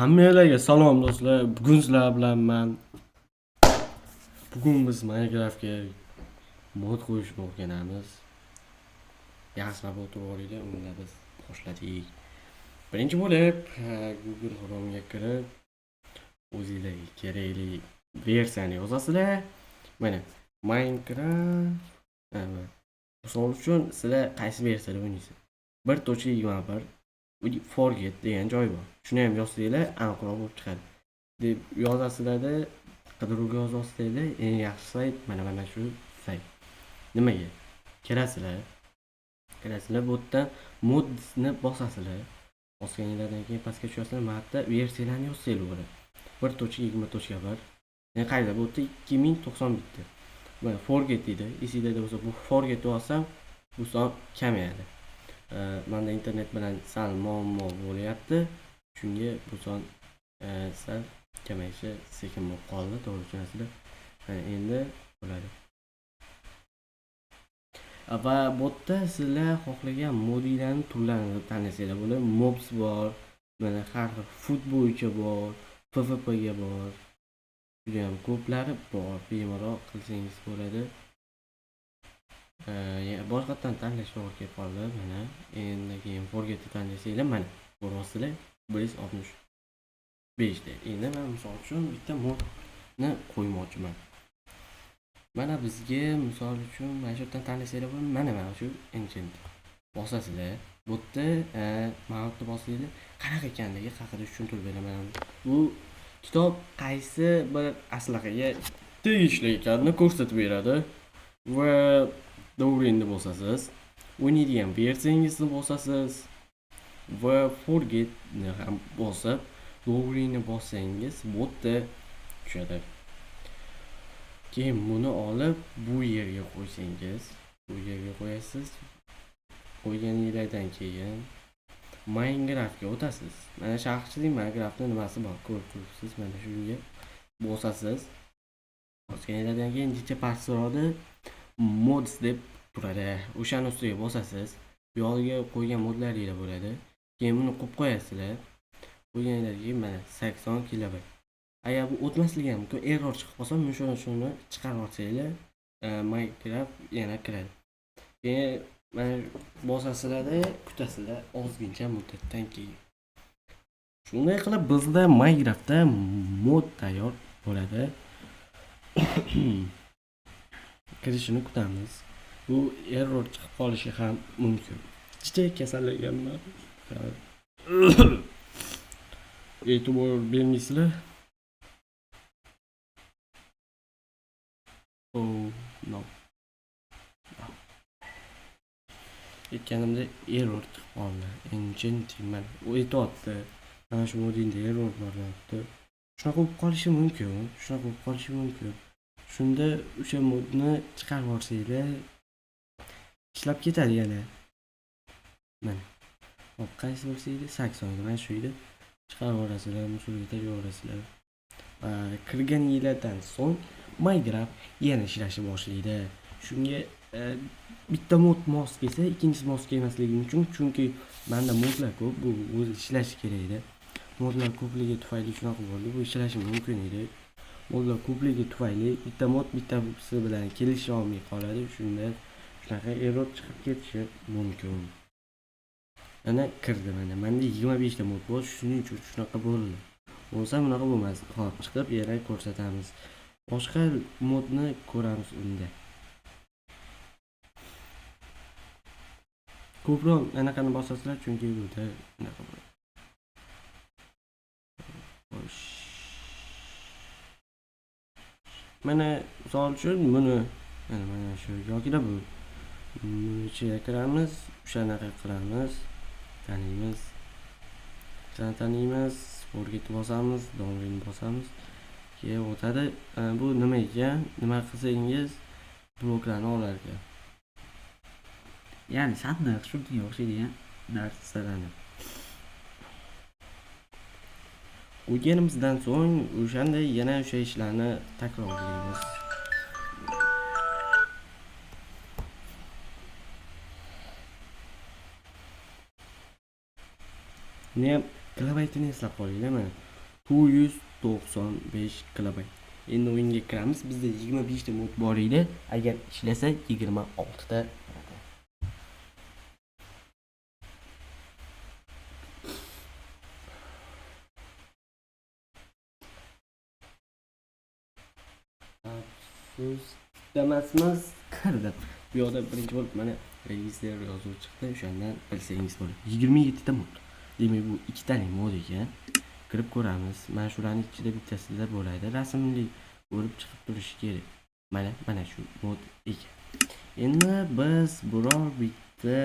Hammalarga salom do'stlar. Bugun sizlar bilan men bugun biz Minecraftga mod qo'yishni o'rganamiz. Yaxshilab o'tirib olinglar, unda biz boshladik. Birinchi bo'lib Google Chrome'ga kirib o'zingizlarga kerakli versiyani yozasizlar. Mana Minecraft, misol uchun sizlar qaysi versiyada o'ynaysiz? 1.21 forget degan joy bor. Shuni ham yozsanglar aniqroq bo'lib chiqadi. Deb yozasizlarda, qidiruvga yozasizlar, eng yaxshi sayt mana shu sayt. Nimaga? Kirasizlar. Kirasizlar, bu yerdan modsni bosasizlar. Bosganinglardan keyin pastga tushasizlar, mana bu yerda versiyalarni yozsanglar bo'ladi. 1.20.1. Ya'ni qayda bu yerda 2091. Mana forget deydi. Esingizda bo'lsa bu forget yozsam, bu son kamayadi. Menda internet bilan sal muammo bo'lyapti. Shunga bu son sal kamayishi sekin bo'lib qoldi, to'g'ri tushunasizlar. Endi bo'ladi. Va bu yerda sizlar xohlagan modinglarni turlarini tanlasanglar bo'ladi. Mobs bor, mana har xil food bo'yicha bor, PvP ga bor. Juda ham ko'plari bor. Bemalol qilsangiz bo'ladi. Boshqatdan tanlash to'g'ri kelib qoldi. Mana endi keyin forgetni tanlasanglar, mana ko'ryapsizlar 165 da. Endi men misol uchun bitta modni qo'ymoqchiman. Mana bizga misol uchun mana shu yerdan tanlasanglar bo'ladi. Mana shu enchant bosasizlar. Bu yerda mana bu yerda bossanglar qanaqa ekanligi haqida tushuntirib beraman. Bu kitob qaysi bir aslahaga tegishli ekanini ko'rsatib beradi va Downloadni bosasiz, o'ynaydigan versiyangizni bosasiz va forgetni ham bosib, Downloadni bossangiz bu yerda tushadi. Keyin buni olib bu yerga qo'ysangiz, bu yerga qo'yasiz. Qo'yganingizdan keyin Minecraftga o'tasiz. Mana shaxsning Minecraftning nimasi bor, ko'rib turibsiz. Mana shunga bosasiz. Bosganingizdan keyin jicha pastroqda mods deb turadi. O'shani ustiga bosasiz. Bu yog'iga qo'ygan modlaringiz bo'ladi. Keyin buni qo'yib qo'yasizlar. Qo'yganingizdan keyin mana 80 kilobayt. Agar bu o'tmasligi ham mumkin, error chiqib qolsa, shuni chiqarib olsanglar, Minecraft yana kiradi. Keyin mana bosasizlarda kutasizlar ozgincha muddatdan keyin. Shunday qilib bizda Minecraftda mod tayyor bo'ladi. Kirishini kutamiz. Bu error chiqib qolishi ham mumkin. Juda kasallanganman. E'tibor bermaysizlar. Oh no. Aytganimda error chiqib qoldi. Enchanting u aytyapti. Mana shu modingda error bor deyapti. Shunaqa bo'lib qolishi mumkin. Shunaqa bo'lib qolishi mumkin. Shunda o'sha modni chiqarib olsanglar ishlab ketadi yana. Mana. Hop, qaysi bo'lsa edi? 80 edi. Mana shu edi. Chiqarib olasizlar, musulga tashlab yuborasizlar. Va kirganinglardan so'ng Minecraft yana ishlashni boshlaydi. Shunga bitta mod mos kelsa, ikkinchisi mos kelmasligi mumkin, chunki menda modlar ko'p, bu o'zi ishlashi kerak edi. Modlar ko'pligi tufayli shunaqa bo'ldi, bu ishlashi mumkin edi. Modlar ko'pligi tufayli bitta mod bittasi bilan kelisha olmay qoladi. Shunda shunaqa error chiqib ketishi mumkin. Mana kirdi mana. Menda 25 ta mod bor, shuning uchun shunaqa bo'ldi. Bo'lsa bunaqa bo'lmas. Hop, chiqib yana ko'rsatamiz. Boshqa modni ko'ramiz unda. Ko'proq anaqani bosasizlar, chunki bu yerda anaqa bo'ladi. Xo'sh. Mana misol uchun buni mana shu yokida bu buni ichiga kiramiz, o'shanaqa qilamiz, taniymiz. Taniymiz, forgetni bosamiz, downloadni bosamiz. Keyin o'tadi. Bu nima ekan? Nima qilsangiz bloklarni olar ekan. Ya'ni sandiq shunga o'xshaydigan narsalarni. Qo'yganimizdan so'ng o'shanday yana o'sha ishlarni takrorlaymiz. Buni ham kilobaytini eslab qolinglar mana. 295 kilobayt. Endi o'yinga kiramiz. Bizda 25 ta mod bor edi. Agar ishlasa 26 ta bo'ladi. Afsus, emasmiz, kirdim. Bu yoqda birinchi bo'lib mana registr yozuvi chiqdi. O'shandan bilsangiz bo'ladi. 27 ta mod. Demak, bu ikkitalik mod ekan. Kirib ko'ramiz. Mana shularning ichida bittasida bo'ladi. Rasmli bo'lib chiqib turishi kerak. Mana shu mod ekan. Endi biz biror bitta